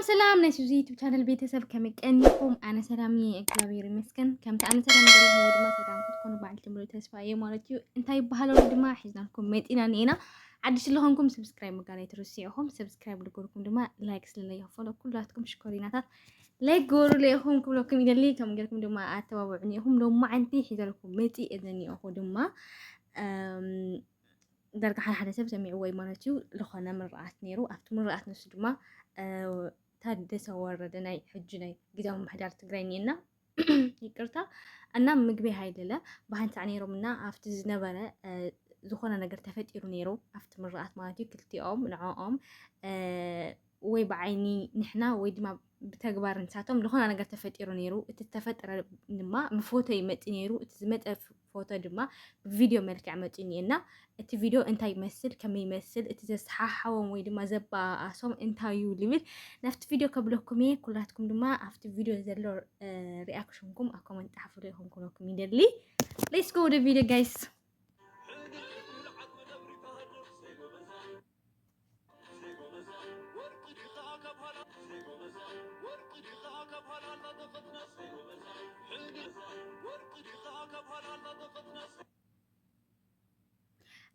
ሰላም ናይ ሱዚ ዩቱብ ቻነል ቤተሰብ፣ ከመይ ቀኒኹም? ኣነ ሰላም እየ፣ እግዚኣብሔር ይመስገን። ከምቲ ኣነ ሰላም ዘለኹም ድማ ሰላም ክትኮኑ በዓል ትምሉ ተስፋ እየ ማለት እዩ። እንታይ ይበሃል ኣሎ ድማ ሒዝናልኩም መፂና እኒኤና። ሓድሽ ስለኾንኩም ሰብስክራይብ ምግባር ኣይትርስዑ ኢኹም። ሰብስክራይብ ልገርኩም ድማ ላይክ ስለለይኽፈሎ ኩላትኩም ሽኮሪናታት ላይክ ገበሩ ለይኹም ክብለኩም ይደሊ። ከም ገርኩም ድማ ኣተባብዑኒ ኢኹም። ሎማዓንቲ ሒዘልኩም መፂ እየ ዘኒኦኹ ድማ እም፣ ዳርጋ ሓደ ሓደ ሰብ ሰሚዕዎ እዩ ማለት እዩ። ዝኾነ ምርቃት ነይሩ። ኣብቲ ምርቃት ንሱ ድማ እ፣ ታደሰ ወረደ ናይ ሕጂ ናይ ግዝያዊ ምምሕዳር ትግራይ እኒኤና ይቅርታ እና ምግቢ ሃይለለ ብሓንሳዕ ነይሮም እና ኣብቲ ዝነበረ እ፣ ዝኾነ ነገር ተፈጢሩ ነይሩ። ኣብቲ ምርቃት ማለት እዩ ክልቲኦም ንዕኦም እ፣ ወይ ብዓይኒ ንሕና ወይ ድማ ብተግባር ንሳቶም ዝኾነ ነገር ተፈጢሩ ነይሩ። እቲ ተፈጠረ ድማ ብፎቶ ይመፂ ነይሩ። እቲ ዝመፀ ፎቶ ድማ ብቪድዮ መልክዕ መፂኡ እኒኤና። እቲ ቪድዮ እንታይ ይመስል፣ ከመይ ይመስል፣ እቲ ዘሰሓሓቦም ወይ ድማ ዘበኣኣሶም እንታይ እዩ ልብል ናብቲ ቪድዮ ከብለኩም እየ። ኩላትኩም ድማ ኣብቲ ቪድዮ ዘሎ እ፣ ሪኣክሽንኩም ኣብ ኮመንት ፃሓፉ ኢኹም ክብለኩም ይደሊ። ሌትስ ጎ ወደ ቪድዮ ጋይስ።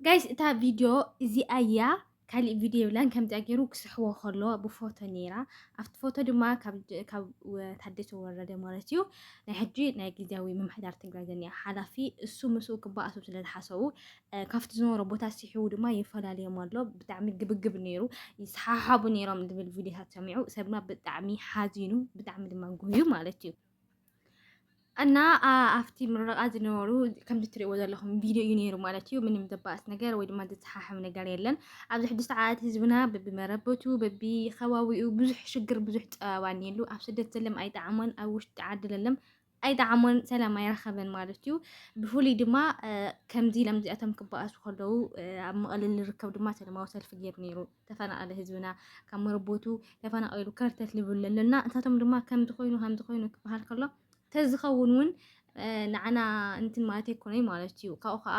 ጋይስ እታ ቪድዮ እዚኣ እያ፣ ካሊእ ቪድዮ የብላን። ከምዚኣ ገይሩ ክስሕዎ ከሎ ብፎቶ ነይራ። ኣብቲ ፎቶ ድማ ካብ ጀ- ካብ ወ- ታደሰ ወረደ ማለት እዩ ናይ ሕጂ ናይ ግዝያዊ ምምሕዳር ትግራይ ዘኒኣ ሓላፊ እሱ ምስኡ ክበኣሱ ስለ ዝሓሰቡ እ፣ ካብቲ ዝነበሮ ቦታ ሲሕቡ ድማ ይፈላለዮም ኣሎ። ብጣዕሚ ግብግብ ነይሩ፣ ይሰሓሓቡ ነይሮም ዝብል ቪድዮታት ሰሚዑ ሰብ ድማ ብጣዕሚ ሓዚኑ ብጣዕሚ ድማ ጉህዩ ማለት እዩ። እና ኣ- ኣብቲ ምረቃ ዝነበሩ ከምዚ ትሪእዎ ዘለኹም ቪድዮ እዩ ነይሩ ማለት እዩ። ምንም ዘባእስ ነገር ወይ ድማ ዘተሓሕም ነገር የለን። ኣብዚ ሕጂ ሰዓት ህዝብና በቢመረበቱ በቢከባቢኡ ብዙሕ ሽግር ብዙሕ ፀበባ እኒኤሉ። ኣብ ስደት ዘለም ኣይጠዓሞን፣ ኣብ ውሽጢ ዓዲ ዘለም ኣይጠዓሞን፣ ሰላም ኣይረኸበን ማለት እዩ። ብፍሉይ ድማ እ፣ ከምዚ ኢሎም እዚኣቶም ክበኣሱ ከለዉ እ፣ ኣብ መቐለ ዝርከብ ድማ ሰላማዊ ሰልፊ ገይሩ ነይሩ። ተፈናቐለ ህዝብና ካብ መረቦቱ ተፈናቒሉ ከርተት ልብል ኣለና። ንሳቶም ድማ ከምዚ ኮይኑ ከምዚ ኮይኑ ክበሃል ከሎ ተዝኸውን እውን እ፣ ንዓና እንትን ማለት ኣይኮነይ ማለት እዩ። ካብኡ ከዓ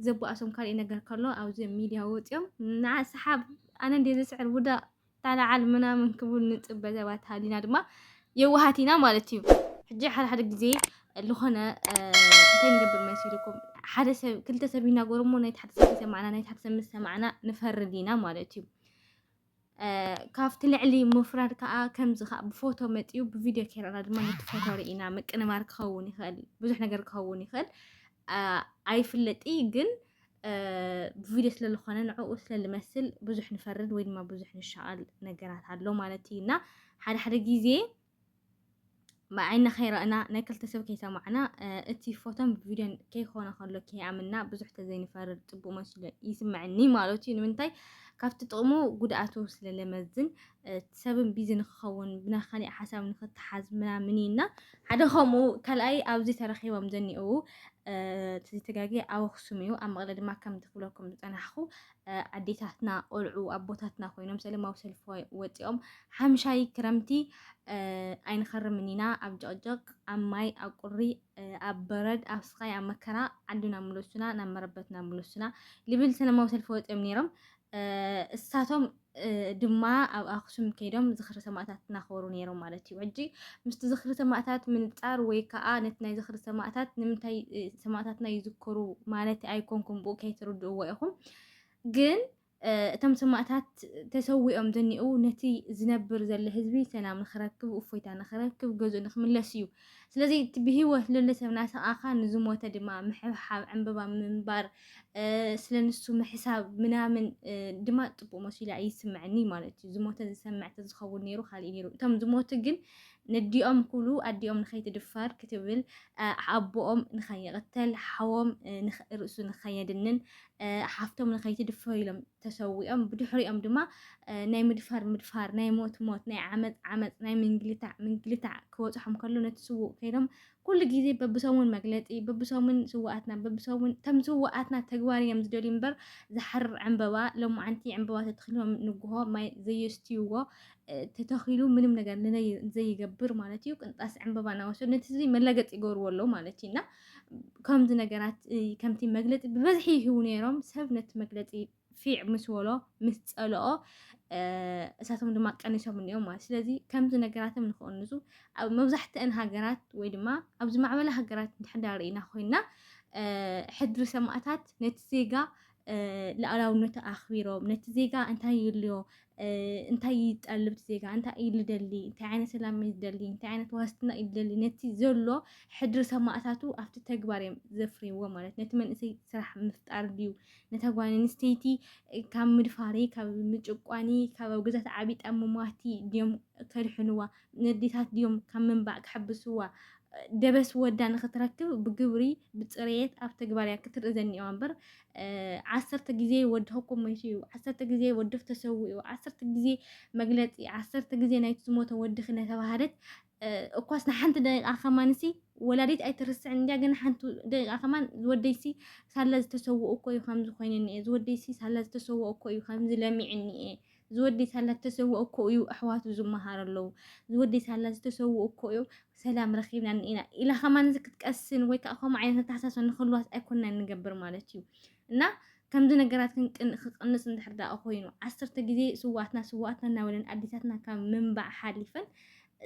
ዘበኣሶም ካልእ ነገር ከሎ ኣብዚ ሚድያ ወፂኦም ንዓ ሰሓብ ኣነ እንደ ዝስዕር ውዳቕ ታለዓል ምናምን ክብል ንፅበ ሰባት ሃሊና ድማ የዋሃት ኢና ማለት እዩ። ሕጂ ሓደ ሓደ ግዜ ዝኾነ እ፣ እንታይ ንገብር መሲልኩም ሓደ ሰብ ክልተ ሰብ ይናገሩ እሞ ናይቲ ሓደ ሰብ ሰማዕና ናይቲ ሓደ ሰብ ምስ ሰማዕና ንፈርድ ኢና ማለት እዩ። እ፣ ካብቲ ልዕሊ ምፍራድ ከዓ ከምዚ ከዓ ብፎቶ መፅኡ ብቪድዮ ከይረኣና ድማ ነቲ ፎቶ ርኢና ምቅንባር ክኸውን ይኽእል፣ ብዙሕ ነገር ክኸውን ይኽእል እ፣ ኣይፍለጢ ግን እ፣ ብቪድዮ ስለዝኾነ ንዕኡ ስለዝመስል ብዙሕ ንፈርድ ወይ ድማ ብዙሕ ንሻቐል ነገራት ኣሎ ማለት እዩ። እና ሓደ ሓደ ግዜ ብዓይና ከይረእና ናይ ክልተ ሰብ ከይሰማዕና እ፣ እቲ ፎቶን ቪድዮን ከይኮነ ከሎ ከይኣምና ብዙሕ ተዘይንፈርድ ፅቡቅ መስሎ ይስምዐኒ ማለት እዩ። ንምንታይ ካብቲ ጥቕሙ ጉድኣቱ ስለለመዝን እ፣ እቲ ሰብን ቢዚ ንክኸውን ብናይ ካሊእ ሓሳብ ንክተሓዝ ምናምን እዩ። እና ሓደ ከምኡ ካልኣይ ኣብዚ ተረኺቦም ዘኒእው እ፣ ተዘይተጋግየ ኣብ ኣክሱም እዩ። ኣብ መቐለ ድማ ከም ትብለኩም ዝፀናሕኩ እ፣ ኣዴታትና ቆልዑ ኣቦታትና ኮይኖም ሰለማዊ ሰልፊ ወ- ወፂኦም ሓምሻይ ክረምቲ እ፣ ኣይንኸርምን ኢና ኣብ ጨቕጨቕ ኣብ ማይ ኣብ ቁሪ እ፣ ኣብ በረድ ኣብ ስቓይ ኣብ መከራ ዓድና ምለሱና ናብ መረበትና ምለሱና ልብል ሰለማዊ ሰልፊ ወፂኦም ነይሮም። እ፣ እሳቶም እ፣ ድማ ኣብ ኣክሱም ከይዶም ዝኽሪ ሰማእታት እናኸበሩ ነይሮም ማለት እዩ። ሕጂ ምስቲ ዝኽሪ ሰማእታት ምንፃር ወይ ከዓ ነቲ ናይ ዝኽሪ ሰማእታት ንምንታይ እ፣ ሰማእታትና ይዝክሩ ማለት ኣይኮንኩም ብኡ ከይትርድእዎ ኢኹም። ግን እ፣ እቶም ሰማእታት ተሰዊኦም ዘኒኡ ነቲ ዝነብር ዘሎ ህዝቢ ሰላም ንክረክብ እፎይታ ንክረክብ ገዝኡ ንክምለስ እዩ። ስለዚ እቲ ብህይወት ለሎ ሰብ ናሰቃኻ ንዝሞተ ድማ ምሕብሓብ ዕንበባ ምንባር እ፣ ስለ ንሱ ምሕሳብ ምናምን እ፣ ድማ ፅቡቅ መሲሉ ኣይስምዐኒ ማለት እዩ። ዝሞተ ዝሰምዕ ተዝኸውን ነይሩ ካሊእ ነይሩ። እቶም ዝሞቱ ግን ነዲኦም ክብሉ ኣዲኦም ንከይትድፈር ክትብል እ፣ ኣቦኦም ንከይቅተል ሓዎም እ፣ ንኸ- ርእሱ ንከየድንን እ፣ ሓፍቶም ንከይትድፈር ኢሎም ተሰዊኦም ብድሕሪኦም ድማ እ፣ ናይ ምድፋር ምድፋር ናይ ሞት ሞት ናይ ዓመፅ ዓመፅ ናይ ምንግልታዕ ምንግልታዕ ክበፅሖም ከሎ ነቲ ስውእ ከይዶም ኩሉ ግዜ በብሰሙን መግለፂ በብሰሙን ስውኣትና በብሰሙን ከም ስውኣትና ተግባር እዮም ዝደልዩ እምበር ዝሓርር ዕንበባ ሎማዓንቲ ዕንበባ ተተኺልዎም ንጉሆ ማይ ዘየስትይዎ እ፣ ተተኺሉ ምንም ነገር ንዘይ- ዘይገብር ማለት እዩ። ቅንጣስ ዕንበባ እናወሰዱ ነቲ ህዝቢ መላገፂ ይገብርዎ ኣለዉ ማለት እዩ። እና ከምዚ ነገራት እ፣ ከምቲ መግለፂ ብበዝሒ ይህቡ ነይሮም። ሰብ ነቲ መግለፂ ፊዕ ምስ በሎ ምስ ፀልኦ እ፣ እሳቶም ድማ ቀኒሶም እኒኦም ማለት። ስለዚ ከምዚ ነገራቶም ንክቕንሱ ኣብ መብዛሕትአን ሃገራት ወይ ድማ ኣብ ዝማዕበላ ሃገራት እንድሕር ዳ ርኢና ኮይና፣ ሕድሪ ሰማእታት ነቲ ዜጋ ልኣላውነቱ ኣኽቢሮም፣ ነቲ ዜጋ እንታይ ይልዮ፣ እንታይ ይጠልብ እቲ ዜጋ፣ እንታይ እዩ ዝደሊ፣ እንታይ ዓይነት ሰላም እዩ ዝደሊ፣ እንታይ ዓይነት ዋስትና እዩ ዝደሊ፣ ነቲ ዘሎ ሕድሪ ሰማእታቱ ኣብቲ ተግባር እዮም ዘፍርይዎ ማለት። ነቲ መንእሰይ ስራሕ ምፍጣር ድዩ፣ ነታ ጓል ኣንስተይቲ ካብ ምድፋሪ፣ ካብ ምጭቋኒ፣ ካብ ኣብ ገዛ ተዓቢጣ ምሟቲ ድዮም ከድሕንዋ፣ ነዴታት ድዮም ካብ ምንባዕ ክሕብስዋ፣ ደበስ ወዳ ንክትረክብ ብግብሪ ብፅሬት ኣብ ተግባር እያ ክትርኢ ዘኒዋ እምበር ዓሰርተ ግዜ ወድኹም ሞይቱ እዩ፣ ዓሰርተ ግዜ ወድኽ ተሰዊኡ፣ ዓሰርተ ግዜ መግለፂ፣ ዓሰርተ ግዜ ናይቲ ዝሞተ ወድኺ እናተባሃለት እኳስ ንሓንቲ ደቂቃ ከማንሲ ወላዲት ኣይትርስዕን እንድያ፣ ግን ሓንቲ ደቂቃ ከማን ዝወደይሲ ሳላ ዝተሰውኦ እኮ እዩ ከምዚ ኮይኑ እኒኤ፣ ዝወደይሲ ሳላ ዝተሰውኦ እኮ እዩ ከምዚ ለሚዑ እኒኤ፣ ዝወደይ ሳላ ዝተሰውኦ እኮ እዩ ኣሕዋቱ ዝመሃር ኣለዉ፣ ዝወደይ ሳላ ዝተሰውኦ እኮ እዩ ሰላም ረኺብና እኒኤና ኢላ ከማን እዚ ክትቀስን ወይ ከዓ ከምኡ ዓይነት ኣተሓሳስባ ንክህልዋስ ኣይኮንና ንገብር ማለት እዩ። እና ከምዚ ነገራት ክንቅን-፣ ክቅንስ እንድሕር ደኣ ኮይኑ ዓሰርተ ግዜ ስዋኣትና ስዋኣትና እናበለን ኣዴታትና ካብ ምንባዕ ሓሊፈን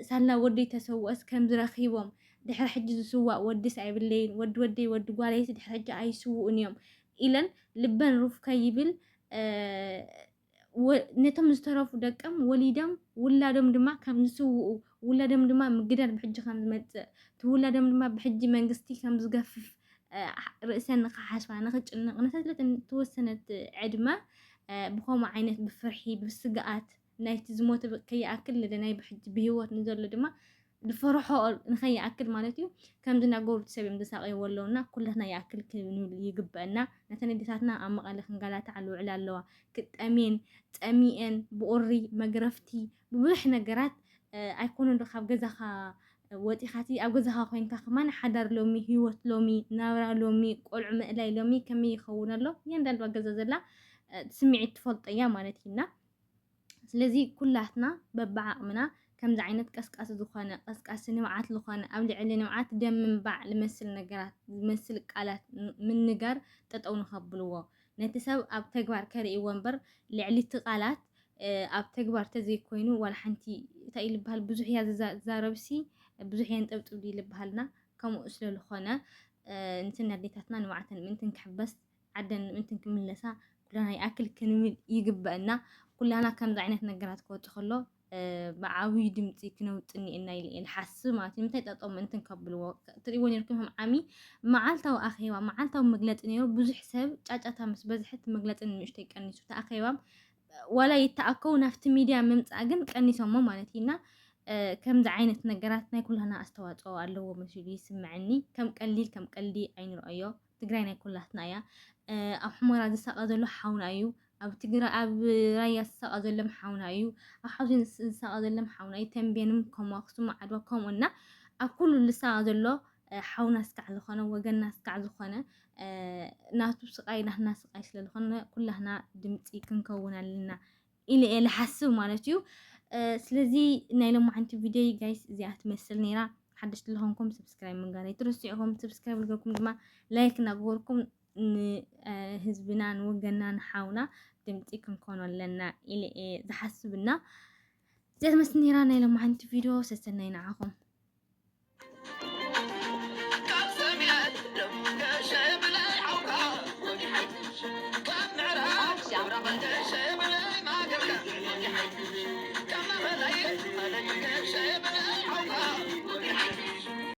ሳላ ወደይ ተሰውኦስ ከምዚ ረኺቦም ድሕሪ ሕጂ ዝስዋእ ወድስ ኣይብለይን፣ ወዲ ወደይ ወዲ ጓለይስ ድሕሪ ሕጂ ኣይስውኡን እዮም ኢለን ልበን ሩፍ ከይብል ነቶም ዝተረፉ ደቀም ወሊዶም ውላዶም ድማ ከም ዝስውኡ ውላዶም ድማ ምግዳል ብሕጂ ከም ዝመፅእ እቲ ውላዶም ድማ ብሕጂ መንግስቲ ከም ዝገፍፍ ርእሰን ንክሓስባ ንክጭነቕ ንሰትለት ተወሰነት ዕድመ ብከምኡ ዓይነት ብፍርሒ ብስግኣት ናይቲ ዝሞተ ከይኣክል ነደ ናይ ብሕጂ ብህይወት ንዘሎ ድማ ዝፈርሖ ንኸይኣክል ማለት እዩ። ከምዚ እናገበሩ እቲ ሰብ እዮም ዘሳቀይዎ ኣለውና ኩላትና ይኣክል ክንብል ይግበአና። ነተን ኣዴታትና ኣብ መቐለ ክንጋላትዓ ልውዕላ ኣለዋ። ክጠምየን ጸሚኤን ብቁሪ መግረፍቲ ብብዙሕ ነገራት ኣይኮነ ዶ ካብ ገዛኻ ወፂኻቲ ኣብ ገዛኻ ኮይንካ ከማን ሓዳር ሎሚ ህይወት ሎሚ ናብራ ሎሚ ቆልዑ ምእላይ ሎሚ ከመይ ይኸውን ኣሎ እያንዳንዱ ኣብ ገዛ ዘላ ስምዒት ትፈልጦ እያ ማለት እዩና። ስለዚ ኩላትና በብዓቕምና ከምዚ ዓይነት ቀስቃሲ ዝኾነ ቀስቃሲ ንብዓት ዝኾነ ኣብ ልዕሊ ንብዓት ደም ምንባዕ ዝመስል ነገራት ዝመስል ቃላት ምንጋር ጠጠው ንኸብልዎ ነቲ ሰብ ኣብ ተግባር ከርእይዎ እምበር ልዕሊ እቲ ቃላት ኣብ ተግባር ተዘይኮይኑ ዋላ ሓንቲ እንታይ እዩ ዝበሃል ብዙሕ እያ ዝዛረብሲ ብዙሕ እየን ጠብጥብ ድዩ ዝበሃልና ከምኡ ስለዝኾነ ንትን ኣዴታትና ንባዕተን ምንትን ክሕበስ ዓደን ምእንትን ክምለሳ ኩላና ይኣክል ክንብል ይግበአና። ኩላና ከምዚ ዓይነት ነገራት ክወፅ ከሎ ብዓብዩ ድምፂ ክነውፅእ እኒኤና ኢለ እየ ዝሓስብ ማለት እዩ። ንምንታይ ጠጠው ምእንትን ከብልዎ ትሪእዎ ነርኩም ከም ዓሚ መዓልታዊ ኣኼባ መዓልታዊ መግለፂ ነይሩ። ብዙሕ ሰብ ጫጫታ ምስ በዝሐ እቲ መግለፂ ንንእሽተይ ቀኒሱ እቲ ኣኼባ ዋላ ይተኣከቡ ናብቲ ሚድያ ምምፃእ ግን ቀኒሶሞ ማለት እዩ እና ከምዚ ዓይነት ነገራት ናይ ኩላና ኣስተዋፅኦ ኣለዎ መሲሉ ይስምዐኒ። ከም ቀሊል ከም ቀልዲ ኣይንርኦዮ። ትግራይ ናይ ኩላትና እያ። ኣብ ሑመራ ዝሳቐ ዘሎ ሓውና እዩ። ኣብ ትግራይ ኣብ ራያ ዝሳቐ ዘሎም ሓውና እዩ። ኣብ ሓውዜን ዝሳቐ ዘሎም ሓውና እዩ። ተንቤንም ከምኡ ኣክሱም ዓድዋ ከምኡ እና ኣብ ኩሉ ዝሳቐ ዘሎ ሓውና ስካዕ ዝኾነ ወገንና ስካዕ ዝኾነ ናቱ ስቃይ ናህና ስቃይ ስለ ዝኾነ ኩላህና ድምፂ ክንከውን ኣለና ኢለ እየ ልሓስብ ማለት እዩ። ስለዚ ናይ ሎማዓንቲ ቪድዮ ጋይስ እዚኣ ትመስል ነይራ። ሓደሽቲ ዝኾንኩም ሰብስክራይብ ምግባር ኣይትረስዑ ኢኹም። ሰብስክራይብ ዝገርኩም ድማ ላይክ እናገበርኩም ንህዝብና ንወገንና ንሓውና ድምፂ ክንኮኖ ኣለና ኢለ እየ ዝሓስብና። እዚኣ ትመስል ነይራ ናይ ሎማዓንቲ ቪድዮ። ሰሰናይ ንዓኹም።